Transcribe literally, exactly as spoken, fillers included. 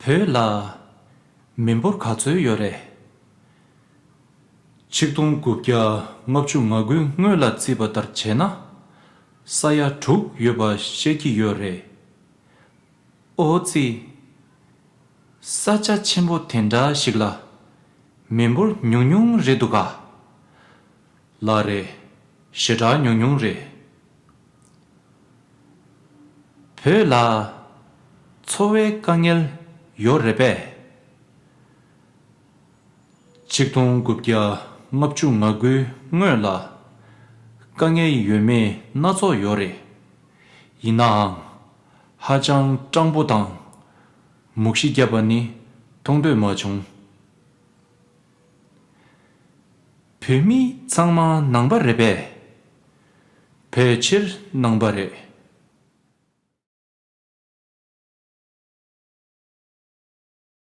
བོད་ལ་མི་འབོར་ག་ཚོད་ཡོད་རེད། ཆིག་སྟོང་དགུ་བརྒྱ་ལྔ་བཅུ་ང་དགུའི་སྔོན་ལ་བརྩིས་པ་ལྟར་བྱས་ན། ས་ཡ་དྲུག་ཡོད་པ་བཤད་ཀྱི་ཡོད་རེད། ཨོ་ཙི། ས་ཆ་ཆེན་པོ་དེ་འདྲ་ཞིག་ལ་མི་འབོར་ཉུང་ཉུང་རེད་འདུག་ག་ལགས་རེད། ཞེ་དྲག་ཉུང་ཉུང་རེད། བོད་ལ་འཚོ་བའི་དཀའ་ངལ་ཡོད་རེད་པས། ཆིག་སྟོང་དགུ་བརྒྱ་ལྔ་བཅུ་ང་དགུའི་སྔོན་ལ་དཀའ་ངལ་ཡོད་མེད་སྣ་ཚོགས་ཡོད་རེད། ཡིན་ནའང་ཧ་ཅང་སྤྲང་པོ་དང་མུག་ཤི་བརྒྱབ་པ་ནི་མཐོང་འདོད་མ་བྱུང་། བོད་མི་ཚང་མ་ནང་པ་རེད་པས། ཕལ་ཆེར་ནང་པ་རེད།